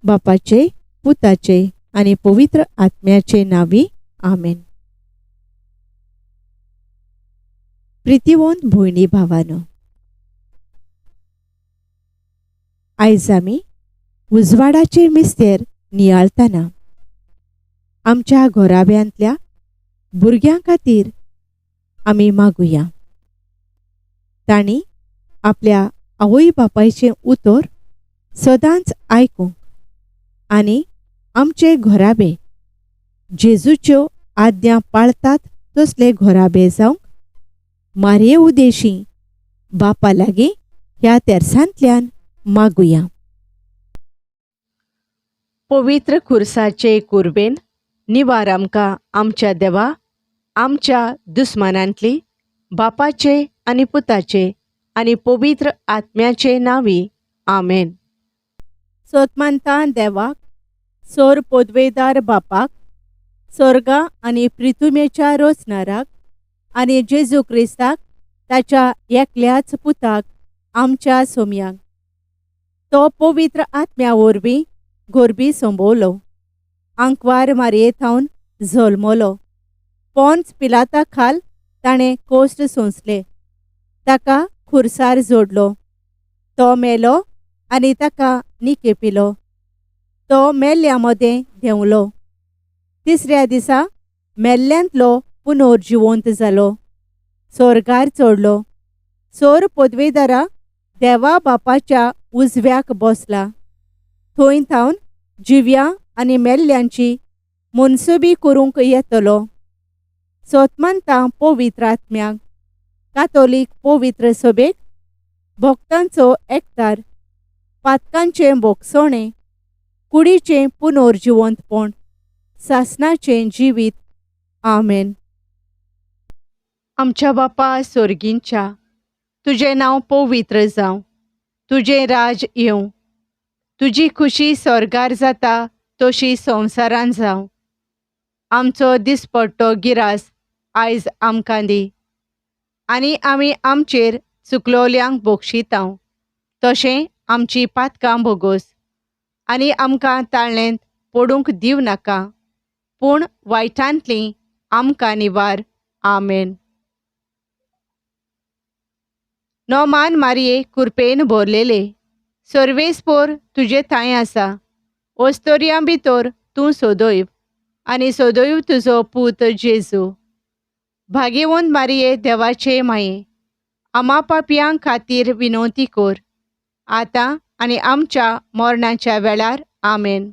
बापाचे, पुताचे आनी पवित्र आत्म्याचे नांवी, आमेन. प्रितीवंत भयणी भावानो, आयज आमी उजवाडाचे मिस्तेर नियाळतना आमच्या घराब्यांतल्या भुरग्यां खातीर आमी मागुया. तांणी आपल्या आवय बापायचें उतर सदांच आयकूंक आनी आमचे घराबे जेजूच्यो आज्ञा पाळतात तसले घराबे जावंक मारये उदेशी बापा लागीं ह्या तेरसांतल्यान मागुया. पवित्र खुर्साचे कुर्बेन निवार आमकां आमच्या देवा, आमच्या दुस्मानांतली, बापाचे आनी पुताचे आनी पवित्र आत्म्याचे नांवी, आमेन. सोतमानता देवाक, सोर पोदवेदार बापाक, सोर्गा आनी प्रितुमेच्या रोचनाराक आनी जेजू क्रिस्ताक ताच्या एकल्याच पुताक आमच्या सोमयांक, तो पवित्र आत्म्या वरवीं गोरबी सोंबवलो, आंकवार मारये थावन जल्मलो, पोन्स पिलाता खाल ताणें कोश्ट सोंसले, ताका खुर्सार जोडलो, तो मेलो आनी ताका निकेपिलो, तो मेल्ल्या मदें देंवलो, तिसऱ्या दिसा मेल्ल्यांतलो पुनर्जिवंत जालो, सोर्गार चडलो, सोर पदवेदारा देवा बापाच्या उजव्याक बसला, थंय थावन जिव्या आनी मेल्ल्यांची मनसुबी करूंक येतलो. सोतमानता पवित्र आत्म्याक, कातोलीक पवित्र सभेक, भक्तांचो एकतार, पातकांचें भोगसणें, कुडीचें पुनर्जिवंतपण, सासणाचें जिवीत, आमेन. आमच्या बापा सोर्गींच्या, तुजें नांव पवित्र जावं, तुजें राज येवं, तुजी खुशी स्वर्गार जाता तशी संवसारान जावं. आमचो दिसपट्टो गिरास आयज आमकां दी आनी आमी आमचेर चुकलोल्यांक बोगशितांव तशें आमची पातकां भोगोस आनी आमकां ताळ्ळेंत पडूंक दिवं नाका, पूण वायटांतली आमकां निवार, आमेन. नोमान मारये कुरपेन भरलेले, सर्वेस्पोर तुजे थांय आसा, ओस्तोरयां भितर तूं सोदोयव आनी सोदोयव तुजो पूत जेजू. भागेवंत मारये देवाचे माये, आमा पापयां खातीर विनवती कर, आतां आनी आमच्या मरणाच्या वेळार, आमेन.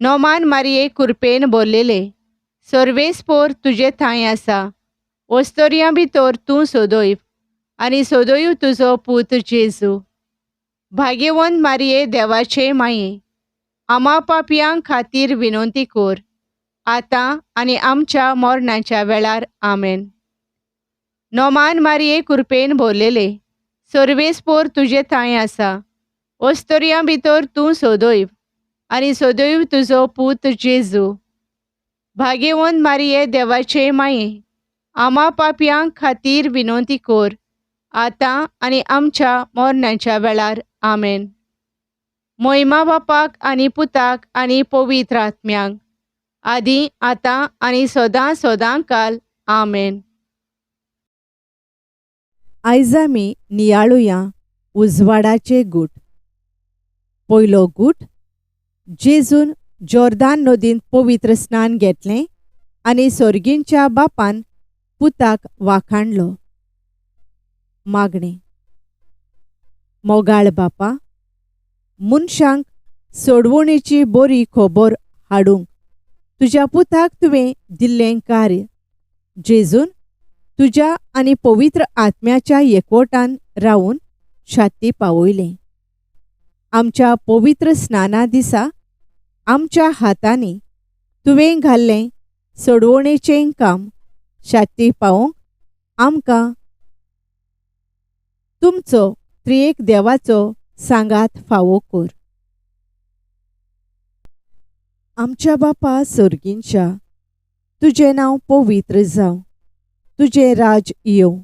नोमान मारये कुरपेन भरलेले, सर्वेस्पोर तुजे थांय आसा, ओस्तोरयां भितर तूं सोदोयव आनी सोदोयव तुजो पूत जेजू. भाग्यवंत मारये देवाचे माये, आमा पापयां खातीर विनवती कर, आतां आनी आमच्या मरणाच्या वेळार, आमेन. नोमान मारये कुरपेन भरलेले, सर्वेस्पोर तुजे थांय आसा, ओस्तोरयां भितर तूं सोदोयव आनी सोदोयव तुजो पूत जेजू. भाग्यवंत मारये देवाचे माये, आमा पापयां खातीर विनवती कर, आतां आनी आमच्या मरणाच्या वेळार, आमेन. मोहिमा बापाक आनी पुताक आनी पवित्र आत्म्यांक, आदी आतां आनी सदां सदां काल, आमेन. आयज आमी नियाळुया उजवाडाचे गूट. पयलो गूट, जेजून जोर्दान नदींत पवित्र स्नान घेतलें आनी सोर्गींच्या बापान पुताक वाखाणलो. मागणें. मोगाळ बापा, मनशांक सोडवणेची बरी खबर हाडूंक तुज्या पुताक तुवें दिल्लें कार्य जेजून तुज्या आनी पवित्र आत्म्याच्या एकवटान रावून छाती पावयलें. आमच्या पवित्र स्नाना दिसा आमच्या हातांनी तुवें घाल्लें सोडवणेचें काम छाती पावोवंक आमकां तुमचो त्रिएक देवाचो सांगात फावो कर. आमच्या बापा सोर्गींच्या, तुजें नांव पवित्र जावं, तुजें राज येवं,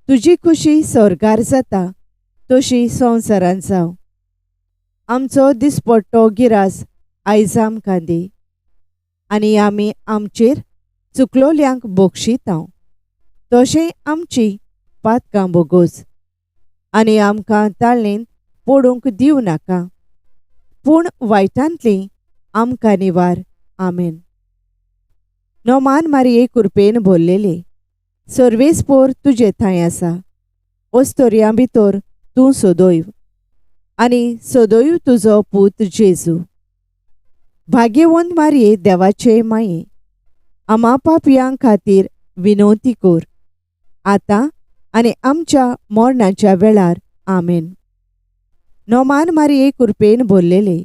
तुजी खुशी स्वर्गार जाता तशी संवसारांत जावं. आमचो दिसपट्टो गिरास आयज आमकां दी आनी आमी आमचेर चुकलोल्यांक बक्षितांव तशें आमची पातकां बोगोस आनी आमकां ताळणेन पडूंक दिवं नाका पूण वायटांतली आमकां निवार. आमेन. नोमान मारिये कुरपेन भरलेले सर्वेस्पोर तुजे थंय आसा ओस्तोरयां भितर तूं सदैव आनी सदैव तुजो पूत जेजू. भाग्यवंत मारिये देवाचे माये आमा पापयां खातीर विनवती कर आतां आनी आमच्या मरणाच्या वेळार. आमेन. नोमान मारिये कुरपेन भरलेले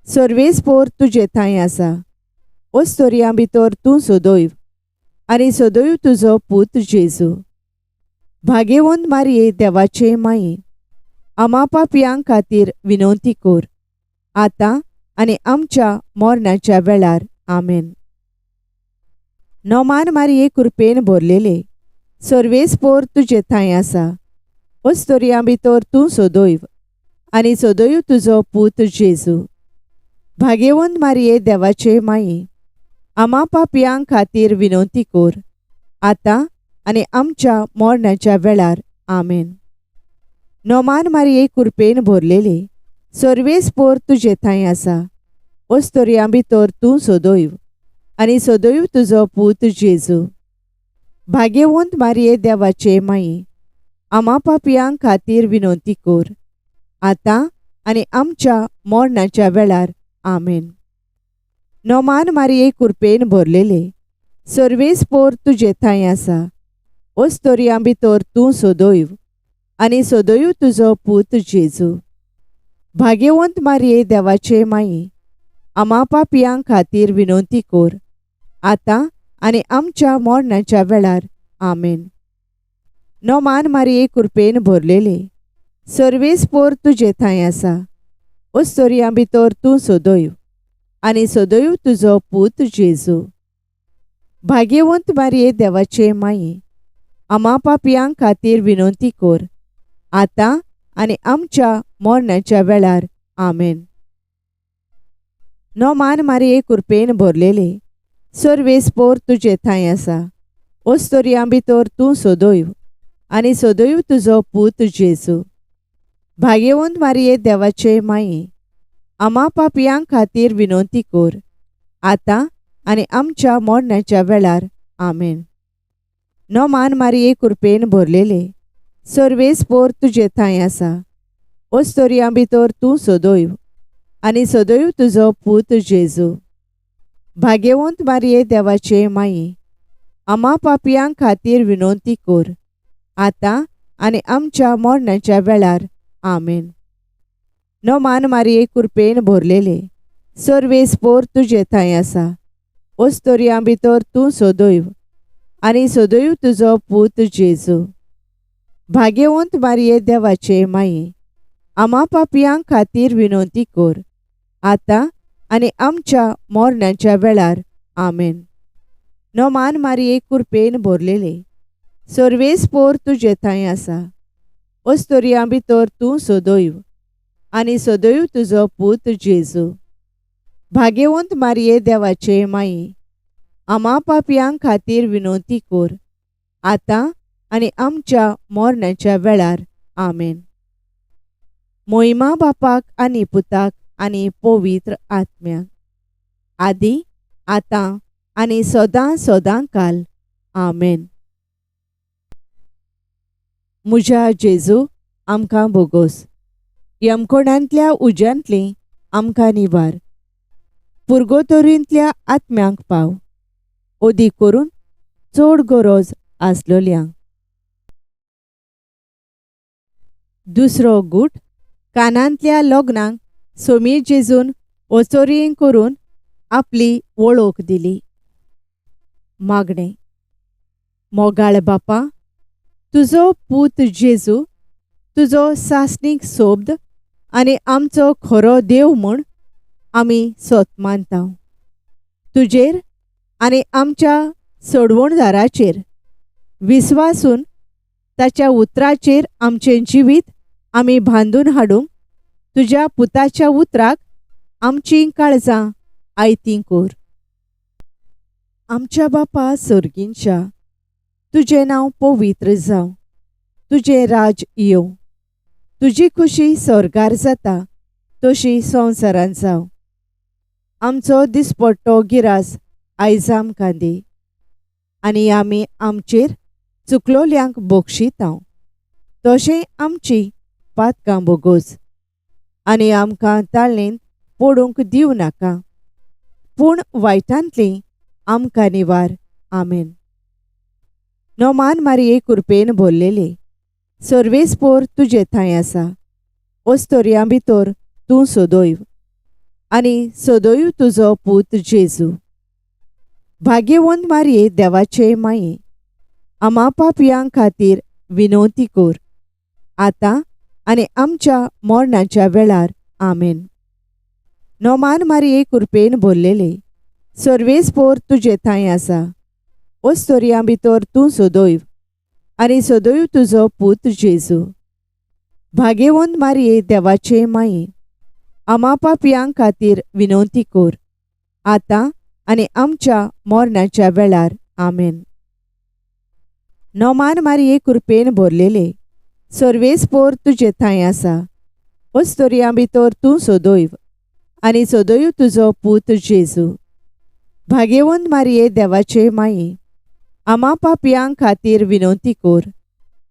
सर्वेस्पोर तुजे थंय आसा ओस्तोरयां भितर तूं सदैव आनी सदैव तुजो पूत जेजू. भाग्यवंत मारिये देवाचे माये आमा पापयां खातीर विनवती कर आतां आनी आमच्या मरणाच्या वेळार. आमेन. नोमान मारिये कुरपेन भरलेले सर्वेस्पोर तुजे थंय आसा ओस्तोरयां भितर तूं सदैव आनी सदैव तुजो पूत जेजू. भाग्यवंत मारिये देवाचे माये आमा पापयां खातीर विनवती कर आतां आनी आमच्या मरणाच्या वेळार. आमेन. नोमान मारिये कुरपेन भरलेले सर्वेस्पोर तुजे थंय आसा ओस्तोरयां भितर तूं सदैव आनी सदैव तुजो पूत जेजू. भाग्यवंत मारिये देवाचे माये आमा पापयां खातीर विनवती कर आतां आनी आमच्या मरणाच्या वेळार. आमेन. नोमान मारिये कुरपेन भरलेले सर्वेस्पोर तुजे थंय आसा ओस्तोरयां भितर तूं सदैव आनी सदैव तुजो पूत जेजू. भाग्यवंत मारिये देवाचे माये आमा पापयां खातीर विनवती कर आतां आनी आमच्या मरणाच्या वेळार. आमेन. नोमान मारिये कुरपेन भरलेले सर्वेस्पोर तुजे थंय आसा ओस्तोरयां भितर तूं सदैव आनी सदैव तुजो पूत जेजू. भाग्यवंत मारिये देवाचे माये आमा पापयां खातीर विनवती कर आतां आनी आमच्या मरणाच्या वेळार. आमेन. नोमान मारिये कुरपेन भरलेले सर्वेस्पोर तुजे थंय आसा ओस्तोरयां भितर तूं सदैव आनी सदैव तुजो पूत जेजू. भाग्यवंत मारिये देवाचे माये आमा पापयां खातीर विनवती कर आतां आनी आमच्या मरणाच्या वेळार. आमेन. नोमान मारिये कुरपेन भरलेले सर्वेस्पोर तुजे थंय आसा ओस्तोरयां भितर तूं सदैव आनी सदैव तुजो पूत जेजू. भाग्यवंत मारिये देवाचे माये आमा पापयां खातीर विनवती कर आतां आनी आमच्या मरणाच्या वेळार. आमेन. नोमान मारिये कुरपेन भरलेले सर्वेस्पोर तुजे थंय आसा ओस्तोरयां भितर तूं सदैव आनी सदैव तुजो पूत जेजू. भाग्यवंत मारिये देवाचे माये आमा पापयां खातीर विनवती कर आतां आनी आमच्या मरणाच्या वेळार. आमेन. नोमान मारिये कुरपेन भरलेले सर्वेस्पोर तुजे थंय आसा ओस्तोरयां भितर तूं सदैव आनी सदैव तुजो पूत जेजू. भाग्यवंत मारिये देवाचे माये आमा पापयां खातीर विनवती कर आतां आनी आमच्या मरणाच्या वेळार. आमेन. मोहिमा बापाक आनी पुताक आनी पवित्र आत्म्याक, आदी आतां आनी सदां सदां काल. आमेन. म्हज्या जेजू आमकां बोगोस, यमकोणांतल्या उज्यांतली आमकां निवार, पुर्गोतोरींतल्या आत्म्यांक पाव, ओदी करून चड गरज आसलोल्यांक. दुसरो गूट कानांतल्या लग्नाक सोमी जेजून ओचोरयें करून आपली वळख दिली. मागणें. मोगाळ बापा, तुजो पूत जेजू तुजो सासणीक सोब्द आनी आमचो खरो देव म्हूण आमी सोत मानता. तुजेर आनी आमच्या सोडवणदाराचेर विस्वासून ताच्या उतराचेर आमचें जिवीत आमी बांदून हाडूंक तुज्या पुताच्या उतराक आमचीं काळजां आयतीं कोर. आमच्या बापा सोर्गींच्या, तुजें नांव पवित्र जावं, तुजें राज येवं, तुजी खुशी स्वर्गार जाता तशी संवसारांत जावं. आमचो दिसपट्टो गिरास आयज आमकां दी आनी आमी आमचेर चुकलोल्यांक बक्षितांव तशें आमची पातकां बोगोस आनी आमकां ताळेंत पडूंक दिवं नाका, पूण वायटांतली आमकां निवार. आमेन. नोमान मारिये कुरपेन भरलेले, सर्वेस्पोर तुजे थंय आसा, ओस्तोरयां भितर तूं सदैव आनी सदैव तुजो पूत जेजू. भाग्यवंत मारिये देवाचे माये, आमा पापयां खातीर विनवती कर, आतां आनी आमच्या मरणाच्या वेळार. आमेन. नोमान मारिये कुरपेन भरलेले, सर्वेस्पोर तुजे थंय आसा, ओस्तोरयां भितर तूं सदैव आनी सदैव तुजो पूत जेजू. भाग्यवंत मारिये देवाचे माये, आमा पापयां खातीर विनवती कर, आतां आनी आमच्या मरणाच्या वेळार. आमेन. नोमान मारिये कुरपेन भरलेले, सर्वेस्पोर तुजे थंय आसा, ओस्तोरयां भितर तूं सदैव आनी सदैव तुजो पूत जेजू. भाग्यवंत मारिये देवाचे माये, आमा पापयां खातीर विनवती कर,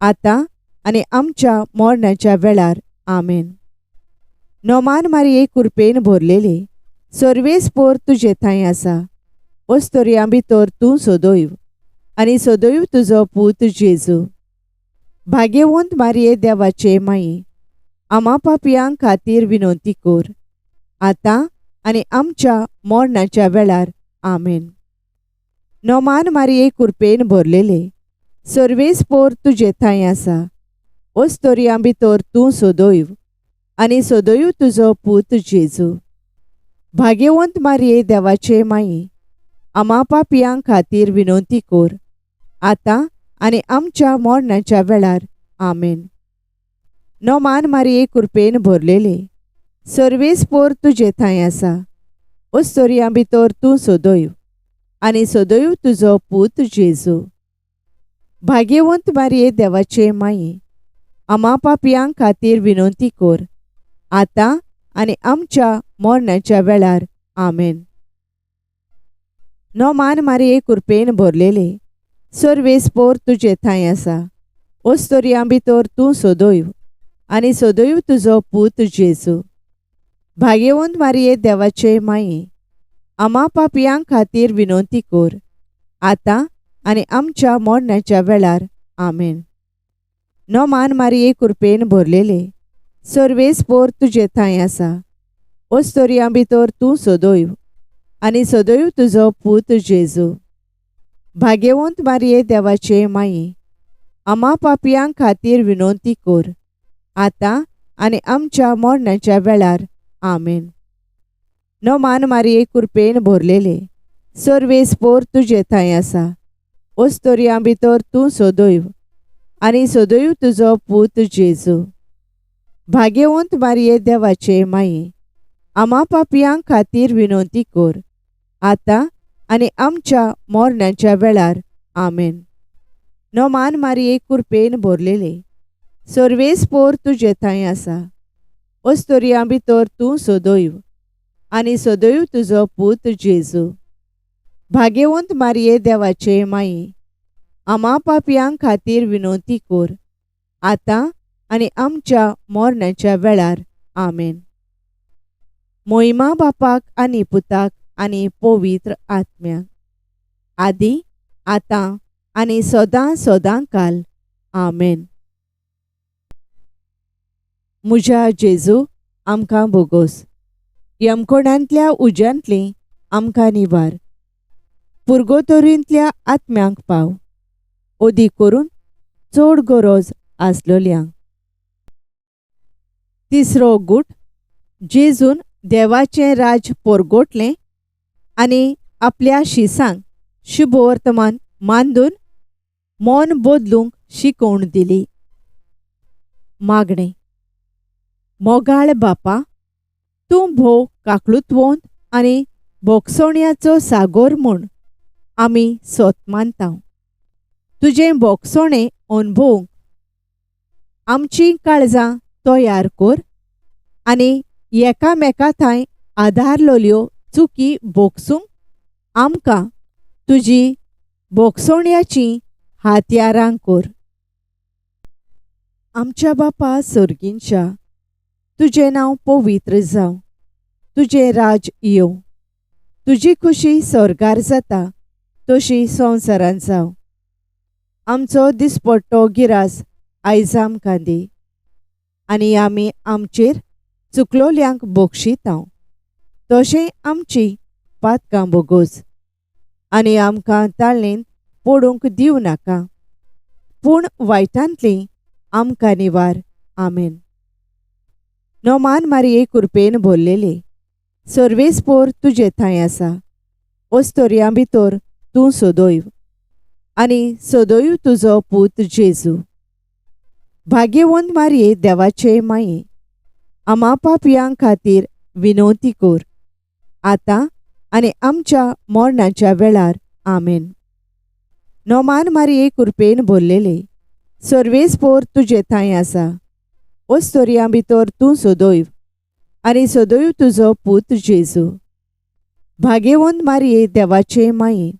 आतां आनी आमच्या मरणाच्या वेळार. आमेन. नोमान मारिये कुरपेन भरलेले, सर्वेस्पोर तुजे थंय आसा, ओस्तोरयां भितर तूं सदैव आनी सदैव तुजो पूत जेजू. भाग्यवंत मारिये देवाचे माये, आमा पापयां खातीर विनवती कर, आतां आनी आमच्या मरणाच्या वेळार. आमेन. नोमान मारिये कुरपेन भरलेले, सर्वेस्पोर तुजे थंय आसा, ओस्तोरयां भितर तूं सदैव आनी सदैव तुजो पूत जेजू. भाग्यवंत मारिये देवाचे माये, आमा पापयां खातीर विनवती कर, आतां आनी आमच्या मरणाच्या वेळार. आमेन. नोमान मारिये कुरपेन भरलेले, सर्वेस्पोर तुजे थंय आसा, ओस्तोरयां भितर तूं सदैव आनी सदैव तुजो पूत जेजू. भाग्यवंत मारिये देवाचे माये, आमा पापयां खातीर विनवती कर, आतां आनी आमच्या मरणाच्या वेळार. आमेन. नोमान मारिये कुरपेन भरलेले, सर्वेस्पोर तुजे थंय आसा, ओस्तोरयां भितर तूं सदैव आनी सदैव तुजो पूत जेजू. भाग्यवंत मारिये देवाचे माये, आमा पापयां खातीर विनवती कर, आतां आनी आमच्या मरणाच्या वेळार. आमेन. नोमान मारिये कुरपेन भरलेले, सर्वेस्पोर तुजे थंय आसा, ओस्तोरयां भितर तूं सदैव आनी सदैव तुजो पूत जेजू. भाग्यवंत मारिये देवाचे माये, आमा पापयां खातीर विनवती कर, आतां आनी आमच्या मरणाच्या वेळार. आमेन. नोमान मारिये कुरपेन भरलेले, सर्वेस्पोर तुजे थंय आसा, ओस्तोरयां भितर तूं सदैव आनी सदैव तुजो पूत जेजू. भाग्यवंत मारिये देवाचे माये, आमा पापयां खातीर विनवती कर, आतां आनी आमच्या मरणाच्या वेळार. आमेन. नोमान मारिये कुरपेन भरलेले, सर्वेस्पोर तुजे थंय आसा, ओस्तोरयां भितर तूं सदैव आनी सदैव तुजो पूत जेजू. भाग्यवंत मारिये देवाचे माये, आमा पापयां खातीर विनवती कर, आतां आनी आमच्या मरणाच्या वेळार. आमेन. मोहिमा बापाक आनी पुताक आनी पवित्र आत्म्याक, आदी आतां आनी सदां सदां काल. आमेन. म्हज्या जेजू, आमकां बोगोस, यमकोणांतल्या उज्यांतली आमकां निवार, पुर्गोतोरींतल्या आत्म्यांक पाव, ओदी करून चड गरज आसलोल्यांक. तिसरो गूट, जेजून देवाचें राज पोरगोटलें आनी आपल्या शिसांक शुभवर्तमान मांदून मन बदलूंक शिकोवण दिली. मागणें. मोगाळ बापा, तूं भोव काकळुतवंत आनी भोगसोण्याचो सागोर म्हूण आमी सोत मानता. तुजें भोगसोणें अणभवूंक आमचीं काळजां तयार कर आनी एकामेका थांय आदारलोल्यो चुकी भोगसूंक आमकां तुजी भोगसोण्याचीं हातयारां कर. आमच्या बापा सर्गींच्या, तुजें नांव पवित्र जावं, तुजें राज येवं, तुजी खुशी स्वर्गार जाता तशी संवसारांत जावं. आमचो दिसपट्टो गिरास आयज आमकां दी आनी आमी आमचेर चुकलोल्यांक बक्षितांव तशें आमची पातकां बोगोस आनी आमकां ताळणेंत पडूंक दिवं नाका, पूण वायटांतली आमकां निवार. आमेन. नोमान मारये कुरपेन भरलेले, सर्वेस्पोर तुजे थंय आसा, ओस्तोरयां भितर तूं सदैव आनी सदैव तुजो पूत जेजू. भाग्यवंत मारये देवाचे माये, आमा पापयां खातीर विनवती कर, आतां आनी आमच्या मरणाच्या वेळार. आमेन. नोमान मारये कुरपेन भरलेले, सर्वेस्पोर तुजे थंय आसा, ओस्तोरयां भितर तूं सदैव आनी सदैव तुजो पूत जेजू. भाग्यवंत मारये देवाचे माये,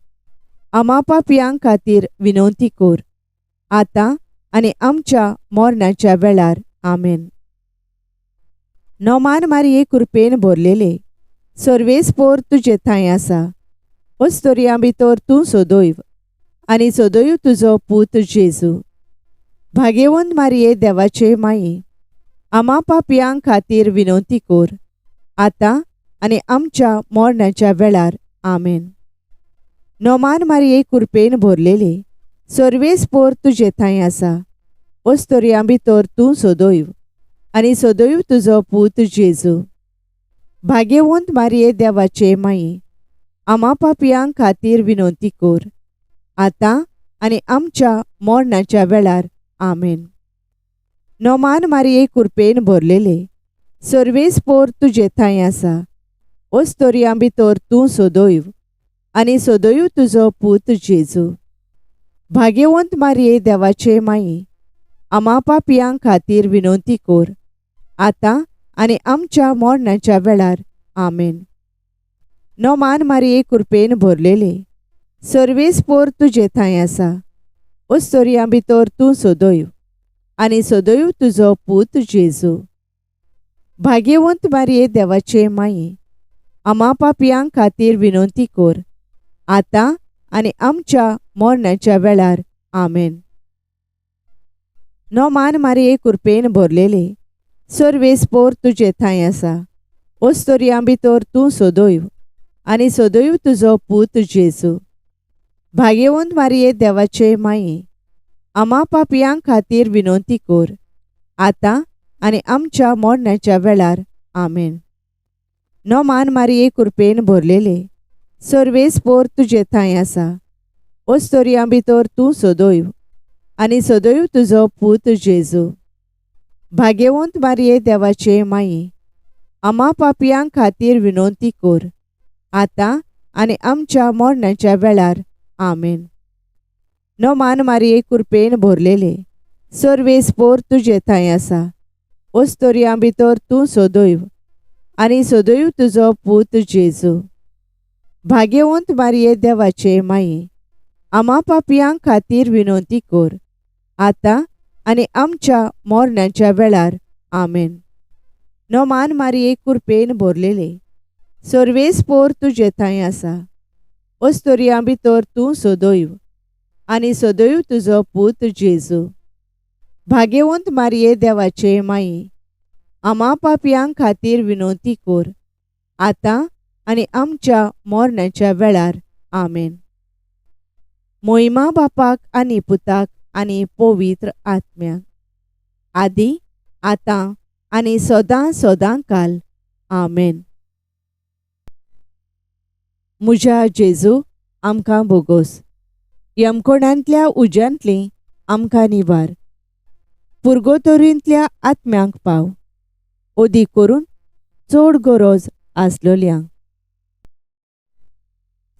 आमा पापयां खातीर विनवती कर, आतां आनी आमच्या मरणाच्या वेळार. आमेन. नोमान मारये कुरपेन भरलेले, सर्वेस्पोर तुजे थंय आसा, ओस्तोरयां भितर तूं सदैव आनी सदैव तुजो पूत जेजू. भाग्यवंत मारये देवाचे माये, आमा पापयां खातीर विनवती कर, आतां आनी आमच्या मरणाच्या वेळार. आमेन. नोमान मारये कुरपेन भरलेले, सर्वेस्पोर तुजे थंय आसा, ओस्तोरयां भितर तूं सदैव आनी सदैव तुजो पूत जेजू. भाग्यवंत मारये देवाचे माये, आमा पापयां खातीर विनवती कर, आतां आनी आमच्या मरणाच्या वेळार. आमेन. नोमान मारये कुरपेन भरलेले, सर्वेस्पोर तुजे थंय आसा, ओस्तोरयां भितर तूं सदैव आनी सदैव तुजो पूत जेजू. भाग्यवंत मारये देवाचे माये, आमा पापयां खातीर विनवती कर, आतां आनी आमच्या मरणाच्या वेळार. आमेन. नोमान मारये कुरपेन भरलेले, सर्वेस्पोर तुजे थंय आसा, ओस्तोरयां भितर तूं सदैव आनी सदैव तुजो पूत जेजू. भाग्यवंत मारये देवाचे माये, आमा पापयां खातीर विनवती कर, आतां आनी आमच्या मरणाच्या वेळार. आमेन. नोमान मारये कुरपेन भरलेले, सर्वेस्पोर तुजे थंय आसा, ओस्तोरयां भितर तूं सदैव आनी सदैव तुजो पूत जेजू. भाग्यवंत मारये देवाचे माये, आमा पापयां खातीर विनवती कर, आतां आनी आमच्या मरणाच्या वेळार. आमेन. नोमान मारये कुरपेन भरलेले, सर्वेस्पोर तुजे थंय आसा, ओस्तोरयां भितर तूं सदैव आनी सदैव तुजो पूत जेजू. भाग्यवंत मारये देवाचे माये, आमा पापयां खातीर विनवती कर, आतां आनी आमच्या मरणाच्या वेळार. आमेन. नोमान मारये कुरपेन भरलेले, सर्वेस्पोर तुजे थंय आसा, ओस्तोरयां भितर तूं सदैव आनी सदैव तुजो पूत जेजू. भाग्यवंत मारये देवाचे माये, आमा पापयां खातीर विनवती कर, आतां आनी आमच्या मरणाच्या वेळार. आमेन. नोमान मारये कुरपेन भरलेले, सर्वेस्पोर तुजे थंय आसा, ओस्तोरयां भितर तूं सदैव आनी सदैव तुजो पूत जेजू. भाग्यवंत मारये देवाचे माये, आमा पापयां खातीर विनवती कर, आतां आनी आमच्या मरणाच्या वेळार. आमेन. मोहिमा बापाक आनी पुताक आनी पवित्र आत्म्याक, आदी आतां आनी सदां सदां काल. आमेन. म्हज्या जेजू, आमकां बोगोस, यमकोणांतल्या उज्यांतली आमकां निवार, पुर्गोतोरींतल्या आत्म्यांक पाव, अदीक करून चड गरज आसलोल्यांक.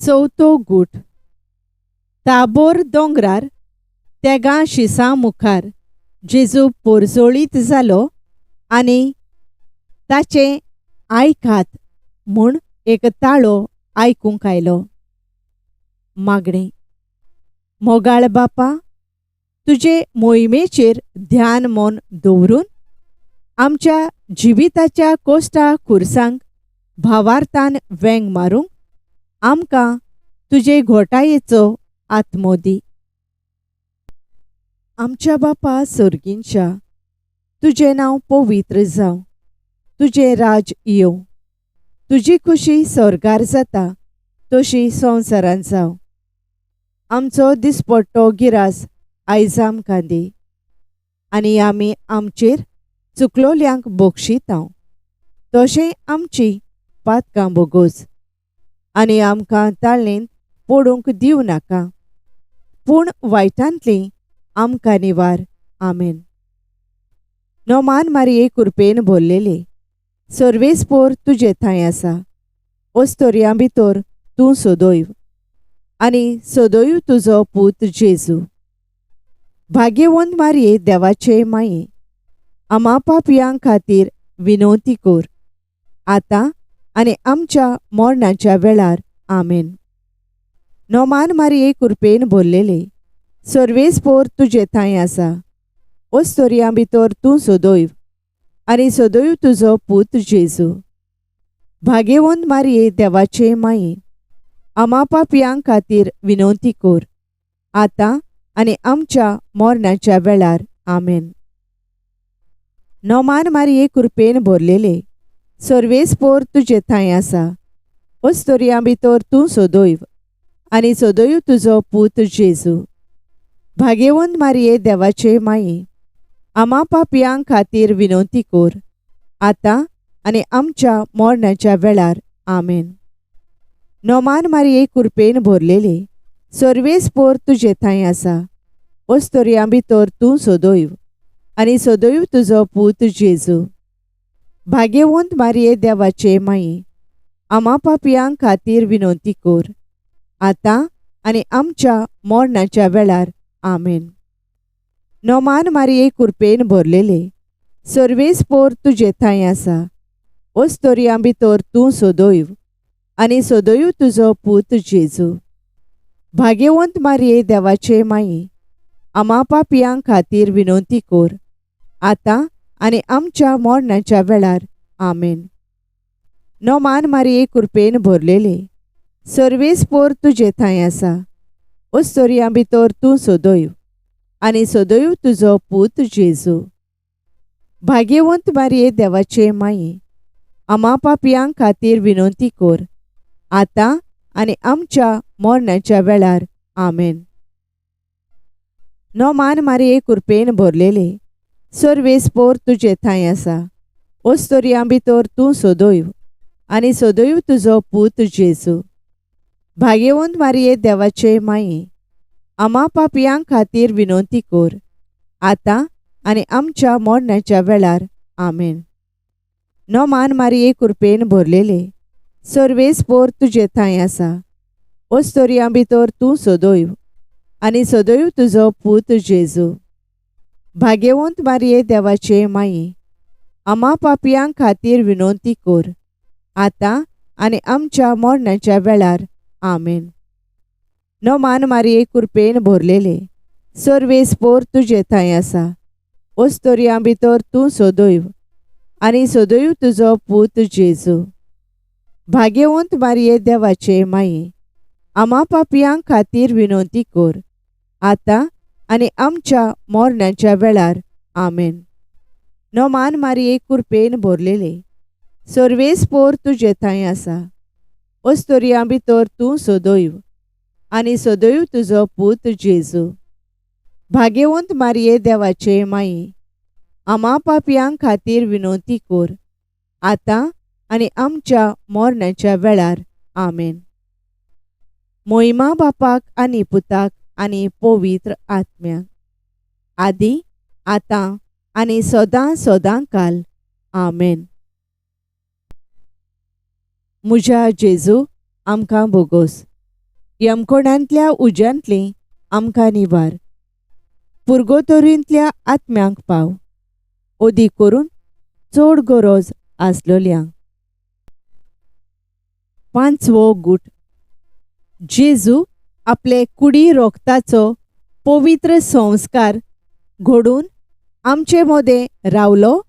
चवथो गूट. ताबोर दोंगरार तेगां शिसां मुखार जेजू पोरजोळीत जालो आनी ताचें आयकात म्हूण एक ताळो आयकूंक आयलो. मागणें. मोगाळ बापा, तुजे मोहिमेचेर ध्यान मन दवरून आमच्या जिविताच्या कोश्टा खुर्सांक भावार्थान वेंग मारूंक आमकां तुजे घोटायेचो आत्मो दी. आमच्या बापा सर्गींच्या, तुजें नांव पवित्र जावं, तुजें राज येवं, तुजी खुशी स्वर्गार जाता तशी संवसारांत जावं. आमचो दिसपट्टो गिरास आयज आमकां दी आनी आमी आमचेर चुकलोल्यांक बक्षितांव तशें आमची पातकां बोगोस आनी आमकां ताळेंत पडूंक दिवं नाका, पूण वायटांतली आमकां निवार. आमेन. नोमान मारये कुरपेन भरलेले, सर्वेस्पोर तुजे थंय आसा, ओस्तोरयां भितर तूं सदैव आनी सदैव तुजो पूत जेजू. भाग्यवंत मारये देवाचे माये, आमा पापयां खातीर विनवती कर, आतां आनी आमच्या मरणाच्या वेळार. आमेन. नोमान मारये कुरपेन भरलेले, सर्वेस्पोर तुजे थंय आसा, ओस्तोरयां भितर तूं सदैव आनी सदैव तुजो पूत जेजू. भाग्यवंत मारये देवाचे माये, आमा पापयां खातीर विनवती कर, आतां आनी आमच्या मरणाच्या वेळार. आमेन. नोमान मारये कुरपेन भरलेले, सर्वेस्पोर तुजे थंय आसा, ओस्तोरयां भितर तूं सदैव आनी सदैव तुजो पूत जेजू. भाग्यवंत मारये देवाचे माये, आमा पापयां खातीर विनवती कर, आतां आनी आमच्या मरणाच्या वेळार. आमेन. नोमान मारये कुरपेन भरलेले, सर्वेस्पोर तुजे थंय आसा, ओस्तोरयां भितर तूं सदैव आनी सदैव तुजो पूत जेजू. भाग्यवंत मारये देवाचे माये, आमा पापयां खातीर विनवती कर, आतां आनी आमच्या मरणाच्या वेळार. आमेन. नोमान मारये कुरपेन भरलेले, सर्वेस्पोर तुजे थंय आसा, ओस्तोरयां भितर तूं सदैव आनी सदैव तुजो पूत जेजू. भाग्यवंत मारये देवाचे माये, आमा पापयां खातीर विनवती कर, आतां आनी आमच्या मरणाच्या वेळार. आमेन. नोमान मारये कुरपेन भरलेले, सर्वेस्पोर तुजे थंय आसा, ओस्तोरयां भितर तूं सदैव आनी सदैव तुजो पूत जेजू. भाग्यवंत मारये देवाचे माये, आमा पापयां खातीर विनवती कर, आतां आनी आमच्या मरणाच्या वेळार. आमेन. नोमान मारये कुरपेन भरलेले, सर्वेस्पोर तुजे थंय आसा, ओस्तोरयां भितर तूं सदैव आनी सदैव तुजो पूत जेजू. भाग्यवंत मारये देवाचे माये, आमा पापयां खातीर विनवती कर, आतां आनी आमच्या मरणाच्या वेळार. आमेन. नोमान मारये कुरपेन भरलेले, सर्वेस्पोर तुजे थंय आसा, ओस्तोरयां भितर तूं सदैव आनी सदैव तुजो पूत जेजू. भाग्यवंत मारये देवाचे माये, आमा पापयां खातीर विनवती कर, आतां आनी आमच्या मरणाच्या वेळार. आमेन. नोमान मारये कुरपेन भरलेले, सर्वेस्पोर तुजे थंय आसा, ओस्तोरयां भितर तूं सदैव आनी सदैव तुजो पूत जेजू. भाग्यवंत मारये देवाचे माये, आमा पापयां खातीर विनवती कर, आतां आनी आमच्या मरणाच्या वेळार. आमेन. नोमान मारये कुरपेन भरलेले, सर्वेस्पोर तुजे थंय आसा, ओस्तोरयां भितर तूं सदैव आनी सदैव तुजो पूत जेजू. भाग्यवंत मारये देवाचे माये, आमा पापयां खातीर विनवती कर, आतां आनी आमच्या मरणाच्या वेळार. आमेन. मोहिमा बापाक आनी पुताक आनी पवित्र आत्म्याक, आदी आतां आनी सदां सदां काल. आमेन. म्हज्या जेजू आमकां भोगोस, यमकोणांतल्या उज्यांतली आमकां निवार, पुर्गोतोरींतल्या आत्म्यांक पाव, ओदी करून चड गरज आसलोल्यांक. पांचवो गूट. जेजू आपले कुडी रोगताचो पवित्र संस्कार घडून आमचे मदें रावलो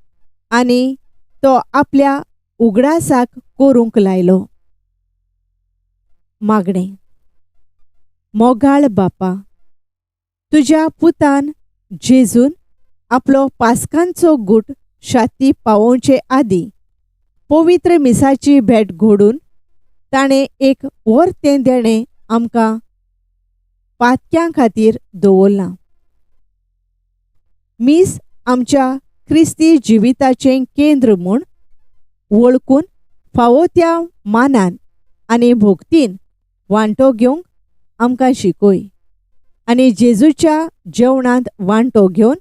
आनी तो आपल्या उगडासाक करूंक लायलो. मागणें. मोगाळ बापा, तुज्या पुतान जेजून आपलो पास्कांचो गूट शाती पावोवचे आदीं पवित्र मिसाची भेट घडून ताणें एक वर्तें देणें आमकां पातक्यां खातीर दवरलां. मीस आमच्या क्रिस्ती जिविताचें केंद्र म्हूण वळखून फावो त्या मानान आनी भोक्तीन वांटो घेवंक आमकां शिकय आनी जेजूच्या जेवणांत वांटो घेवन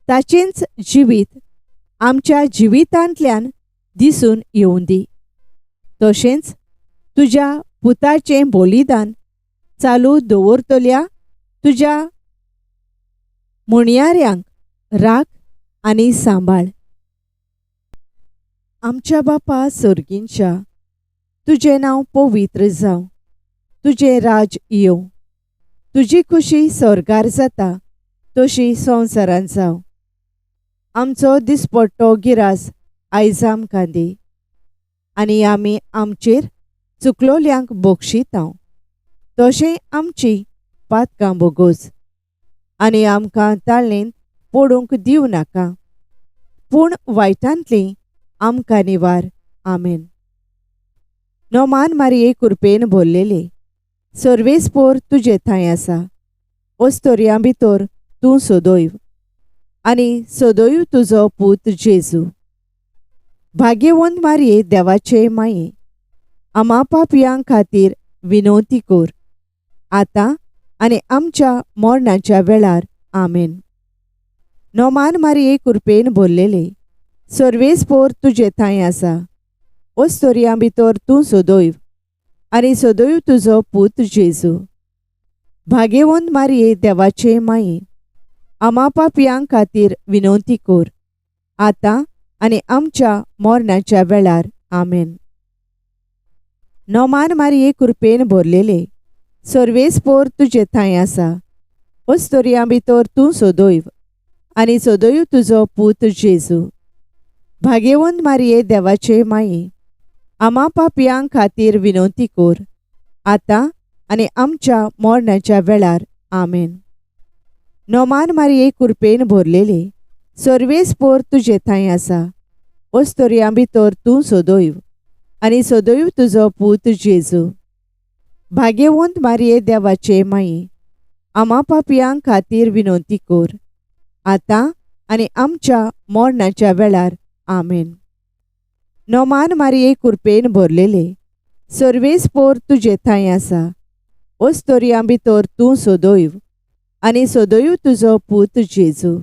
ताचेंच जिवीत आमच्या जिवितांतल्यान दिसून येवं दी. तशेंच तुज्या पुताचें बलिदान चालू दवरतल्या तुज्या म्हणयाऱ्यांक राख आनी सांबाळ. आमच्या बापा सर्गींच्या, तुजें नांव पवित्र जावं, तुजें राज येवं, तुजी खुशी स्वर्गार जाता तशी संवसारांत जावं. आमचो दिसपट्टो गिरास आयज आमकां दी आनी आमी आमचेर चुकलोल्यांक बक्षितांव तशें आमची पातकां बोगोस आनी आमकां ताळेंत पडूंक दिवं नाका, पूण वायटांतली आमकां निवार. आमेन. नोमान मारये कुरपेन भरलेले, सर्वेस्पोर तुजे थंय आसा, ओस्तोरयां भितर तूं सदैव आनी सदैव तुजो पूत जेजू. भाग्यवंत मारये देवाचे माये, आमा पापयां खातीर विनवती कर, आतां आनी आमच्या मरणाच्या वेळार. आमेन. नोमान मारये कुरपेन भरलेले, सर्वेस्पोर तुजे थंय आसा, ओस्तोरयां भितर तूं सदैव आनी सदैव तुजो पूत जेजू. भाग्यवंत मारये देवाचे माये, आमा पापयां खातीर विनवती कर, आतां आनी आमच्या मरणाच्या वेळार. आमेन. नोमान मारये कुरपेन भरलेले, सर्वेस्पोर तुजे थंय आसा, ओस्तोरयां भितर तूं सदैव आनी सदैव तुजो पूत जेजू. भाग्यवंत मारये देवाचे माये, आमा पापयां खातीर विनवती कर, आतां आनी आमच्या मरणाच्या वेळार. आमेन. नोमान मारये कुरपेन भरलेले, सर्वेस्पोर तुजे थंय आसा, ओस्तोरयां भितर तूं सदैव आनी सदैव तुजो पूत जेजू. भाग्यवंत मारये देवाचे माये, आमा पापयां खातीर विनवती कर, आतां आनी आमच्या मरणाच्या वेळार. आमेन. नोमान मारये कुरपेन भरलेले, सर्वेस्पोर तुजे थंय आसा, ओस्तोरयां भितर तूं सदैव आनी सदैव तुजो पूत जेजू.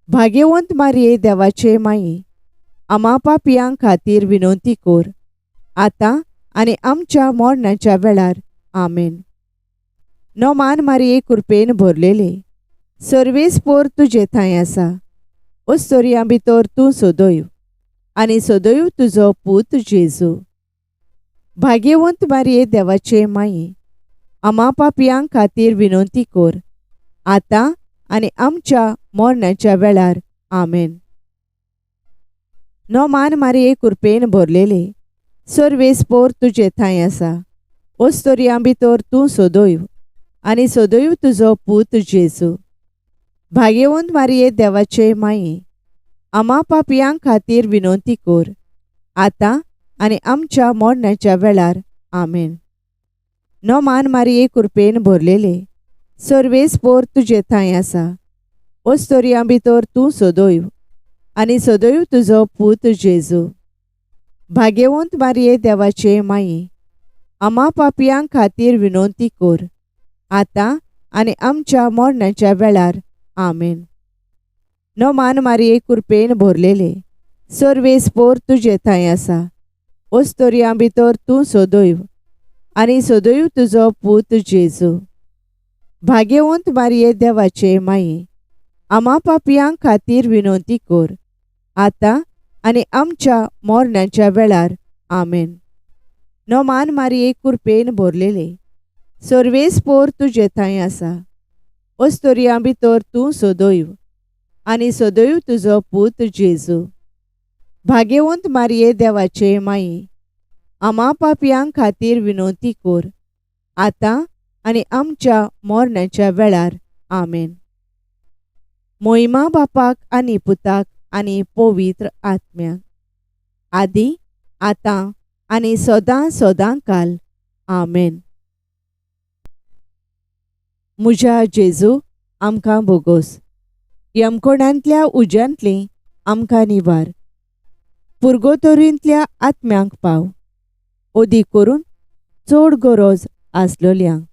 भाग्यवंत मारये देवाचे माये, आमा पापयां खातीर विनवती कर, आतां आनी आमच्या मरणाच्या वेळार. आमेन. नोमान मारये कुरपेन भरलेले, सर्वेस्पोर तुजे थंय आसा, ओस्तोरयां भितर तूं सदैव आनी सदैव तुजो पूत जेजू. भाग्यवंत मारये देवाचे माये, आमा पापयां खातीर विनवती कर, आतां आनी आमच्या मरणाच्या वेळार. आमेन. नोमान मारये कुरपेन भरलेले, सर्वेस्पोर तुजे थंय आसा, ओस्तोरयां भितर तूं सदैव आनी सदैव तुजो पूत जेजू. भाग्यवंत मारये देवाचे माये, आमा पापयां खातीर विनवती कर, आतां आनी आमच्या मरणाच्या वेळार. आमेन. नोमान मारये कुरपेन भरलेले, सर्वेस्पोर तुजे थंय आसा, ओस्तोरयां भितर तूं सदैव आनी सदैव तुजो पूत जेजू. भाग्यवंत मारये देवाचे माये, आमा पापयां खातीर विनवती कर, आतां आनी आमच्या मरणाच्या वेळार. आमेन. नोमान मारये कुरपेन भोरलेले सर्वेस्पोर तुजे थंय आसा. ओस्तोरयां भितर तूं सदैव आनी सदैव तुजो पूत जेजू. भाग्यवंत मारये देवाचे माये, आमा पापयां खातीर विनवती कर, आतां आनी आमच्या मरणाच्या वेळार. आमेन. नोमान मारये कुरपेन भरलेले सर्वेस्पोर तुजे थंय आसा. ओस्तोरयां भितर तूं सदैव आनी सदैव तुजो पूत जेजू. भाग्यवंत मारये देवाचे माये, आमा पापयां खातीर विनवती कर, आतां आनी आमच्या मरणाच्या वेळार. आमेन. मोहिमा बापाक आनी पुताक आनी पवित्र आत्म्याक, आदी आतां आनी सदां सदां काल. आमेन. म्हज्या जेजू, आमकां बोगोस. यमकोणांतल्या उज्यांतली आमकां निवार. पुर्गोतोरींतल्या आत्म्यांक पाव, ओदी करून चड गरज आसलोल्यांक.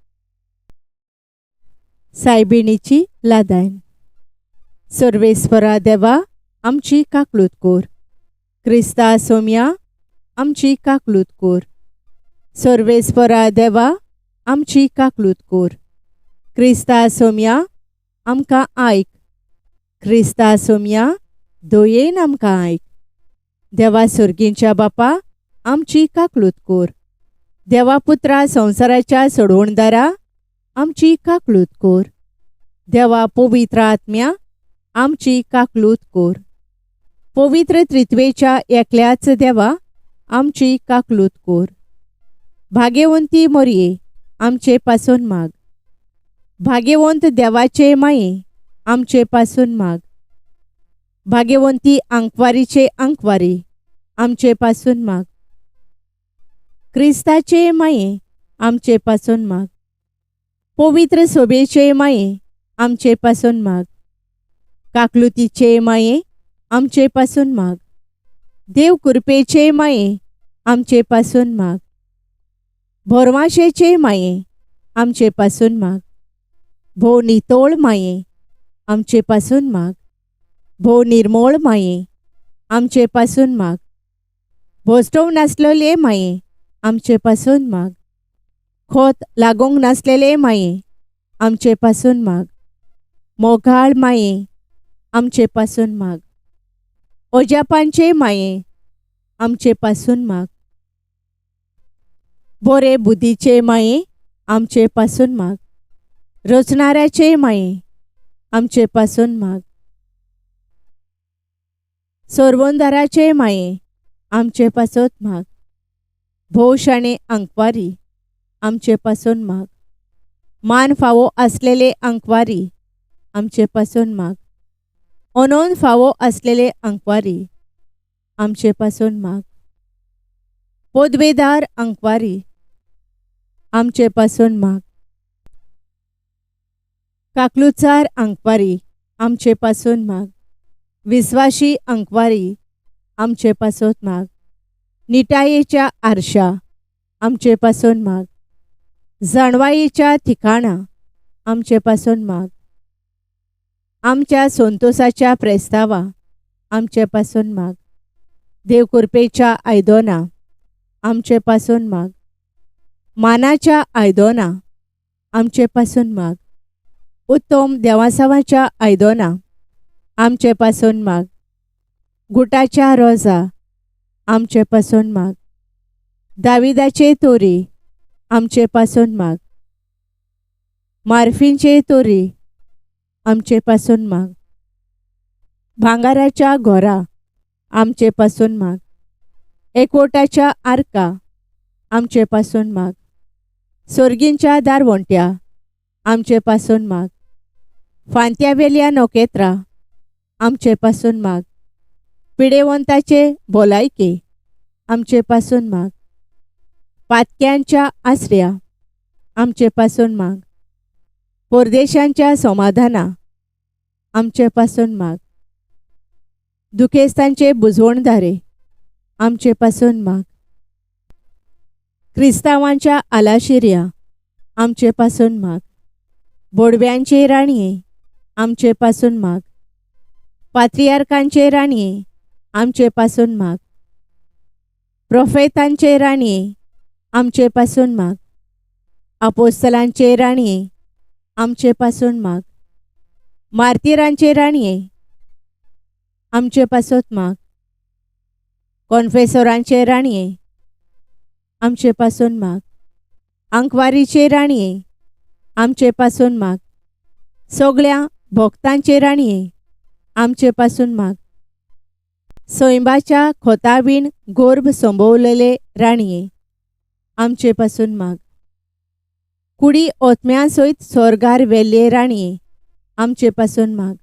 सायबिणीची लादायन. सर्वेस्परा देवा, आमची काकलूत कोर. क्रिस्ता सोम्या, आमची काकलूत कोर. सर्वेस्परा देवा, आमची काकलूत कोर. क्रिस्ता सोम्या, आमकां आयक. क्रिस्ता सोम्या, दयेन आमकां आयक. देवा सर्गींच्या बापा, आमची काकलूत कोर. देवा पुत्रा संवसाराच्या सोडवणदारा, आमची काकलूत कोर. देवा पवित्र आत्म्या, आमची काकलूत कोर. पवित्र त्रित्वेच्या एकल्याच देवा, आमची काकलूत कोर. भाग्यवंती मोरये, आमचे पासून माग. भाग्यवंत देवाचे माये, आमचे पासून माग. भाग्यवंती आंकवारीचे आंकवारी, आमचे पासून माग. क्रिस्ताचे माये, आमचे पासून माग. पवित्र सोबेचे माये, आमचे पासून माग. काकलुतीचे माये, आमचे पासून माग. देव कृपेचे माये, आमचे पासून माग. भोरवाशेचे माये, आमचे पासून माग. भोव नितोळ माये, आमचे पासून माग. भोव निर्मोळ माये, आमचे पासून माग. भोसटोव नासलेले माये, आमचे पासून माग. खोत लागूंक नासलेले माये, आमचे पासून माग. मोगाळ माये, आमचे पासून माग. ओजापांचे माये, आमचे पासून माग. बोरे बुद्धीचे माये, आमचे पासून माग. रचणाऱ्याचे माये, आमचे पासून माग. सोरवंदाराचे माये, आमचे पासत माग. भोव शाणे आंकवारी, आमचे पासून माग. मान फावो आसलेले आंकवारी, आमचे पासून माग. अनोन फावो आसलेले आंकवारी, आमचे पासून माग. पदवेदार आंकवारी, आमचे पासून माग. काकलुचार आंकवारी, आमचे पासून माग. विस्वाशी आंकवारी, आमचे पासत माग. निटायेच्या आरशा, आमचे पासून माग. जाणवायेच्या ठिकाणा, आमचे पासून माग. आमच्या संतोसाच्या प्रेस्तावा, आमचे पासून माग. देव कृपेच्या आयदोना, आमचे पासून माग. मानाच्या आयदोना, आमचे पासून माग. उत्तम देवासावाच्या आयदोना, आमचे पासून माग. गुटाच्या रोजा, आमचे पासून माग. दाविदाचे तोरी, आमचे पासून माग. मार्फींचे तोरी, आमचे पासून माग. भांगाराच्या घोरा, आमचे पासून माग. एकवटाच्या आर्का, आमचे पासून माग. सोर्गींच्या दारवंट्या, आमचे पासून माग. फांत्यावेल्या नखेत्रां, आमचे पासून माग. पिडेवंताचे भलायके, आमचे पासून माग. पातक्यांच्या आसऱ्या, आमचे पासून माग. परदेशांच्या समाधाना, आमचे पासून माग. दुखेस्तांचे बुजवणदारे, आमचे पासून माग. क्रिस्तांवांच्या आलाशिऱ्या, आमचे पासून माग. बोडव्यांचे राणये, आमचे पासून माग. पात्रियार्कांचे राणये आमचे पासून माग. प्रोफेतांचे राणये आमचे पासून माग. आपोस्तलांचे राणये आमचे पासून माग. मार्तिरांचे राणये आमचे पासत माग. कॉन्फेसोरांचे राणये आमचे पासून माग. आंकवारीचे राणये आमचे पासून माग. सगळ्या भक्तांचे राणये आमचे पासून माग. सैंबाच्या खोतावीन गोर्भ संभवलेले राणये आमचे पासून माग. कुडी ओतम्या सयत स्वर्गार वेल्ले राणये आमचे पासून माग.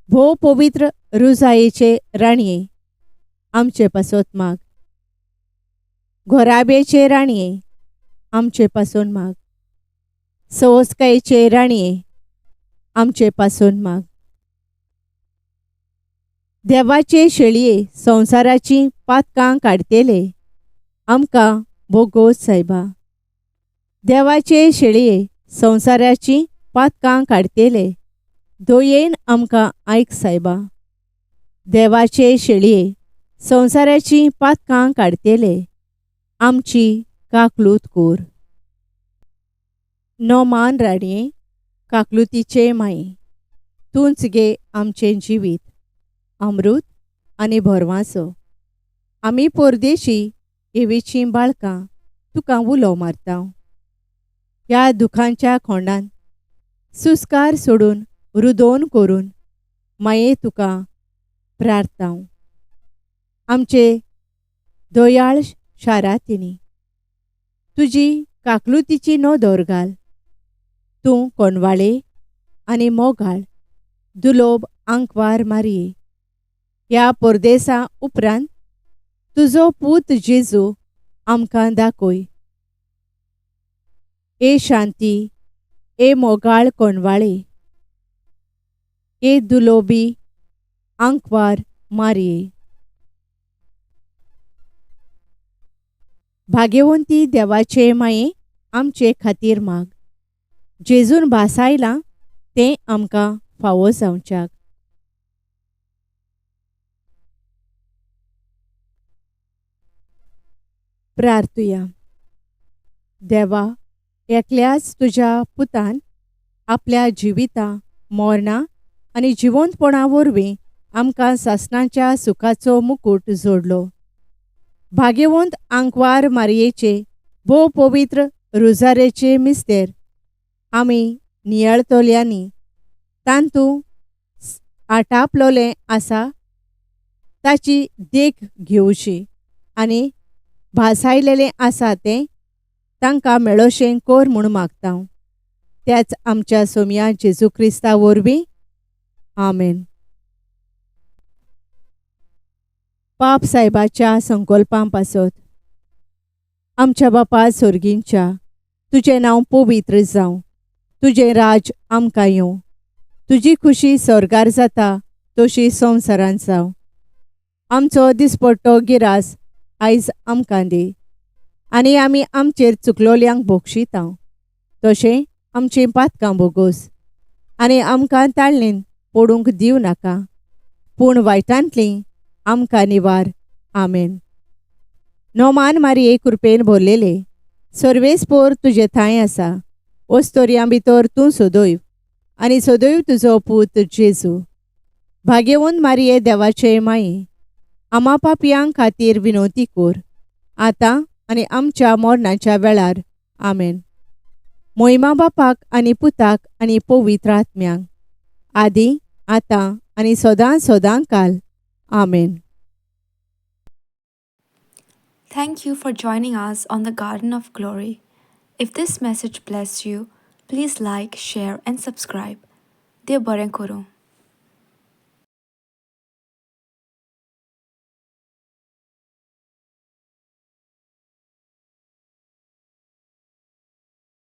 भोव पवित्र रुजायेचे राणये आमचे पासत माग. घोराबेचे राणये आमचे पासून माग. सवस्कायेचे राणये आमचे पासून माग. देवाचे शेळये संवसाराची पातकां काडटेले आमकां भोगोस सायबा. देवाचे शेळये संवसाराची पातकां काडटेले दयेन आमकां आयक सायबा. देवाचे शेळये संवसाराची पातकां काडटेले आमची काकलूत कोर. नोमान राणये काकलुतीचे माये तूंच गे आमचें जिवीत अमृत आनी भरवांसो. आमी परदेशी एवेचीं बाळकां तुका उलो मारता. ह्या दुखांच्या खोंडान सुस्कार सोडून रुदोन करून माये तुका प्रार्थता. आमचे दयाळ शारातिनी तुजी काकलुतीची नदर घाल. तूं कोनवाळे आनी मोगाळ दुलोब आंकवार मारये. ह्या परदेसा उपरांत तुजो पूत जेजू आमकां दाखय. ए शांती, ए मोगाळ कोनवाळे, ए दुलोबी आंकवार मारये. भाग्यवंती देवाचे माये आमचे खातीर माग. जेजून भासायलां तें आमकां फावो जावच्याक. प्रार्थुया. देवा, एकल्याच तुज्या पुतान आपल्या जिविता मरणा आनी जिवंतपणा वरवीं आमकां सासणाच्या सुखाचो मुकूट जोडलो. भाग्यवंत आंकवार मारयेचे भोव पवित्र रुजारेचे मिस्तेर आमी नियाळतल्यांनी तांतू आटापलोलें आसा ताची देख घेवची आनी भासायलेलें आसा तें तांकां मेळोशें कोर म्हूण मागता. त्याच आमच्या सोमया जेजू क्रिस्ता वरवीं. आमेन. पाप सायबाच्या संकल्पां पासत. आमच्या बापा सोर्गींच्या, तुजें नांव पवित्र जावं, तुजें राज आमकां येवं, तुजी खुशी स्वर्गार जाता तशी संवसारांत जावं. आमचो दिसपट्टो गिरास आयज आमकां दी आनी आमी आमचेर चुकलोल्यांक बोगशिता तशें आमचीं पातकां बोगोस आनी आमकां ताळणेन पडूंक दिवं नाका, पूण वायटांतलीं आमकां निवार. आमेन. नोमान मारये कृपेन भरलेले सर्वेस्पोर तुजे थांय आसा. ओस्तोरयां भितर तूं सदैव आनी सदैव तुजो पूत जेजू. भाग्यवंत मारये देवाचे माये आमा पापयां खातीर विनवती कोर आतां आनी आमच्या मरणाच्या वेळार. आमेन. मोहिमा बापाक आनी पुताक आनी पवित्र आत्म्यांक, आदी आतां आनी सदां सदां काल. आमेन. Thank you for joining us on the Garden of Glory. If this message blessed you, please like, share, and subscribe. देव बरें करूं.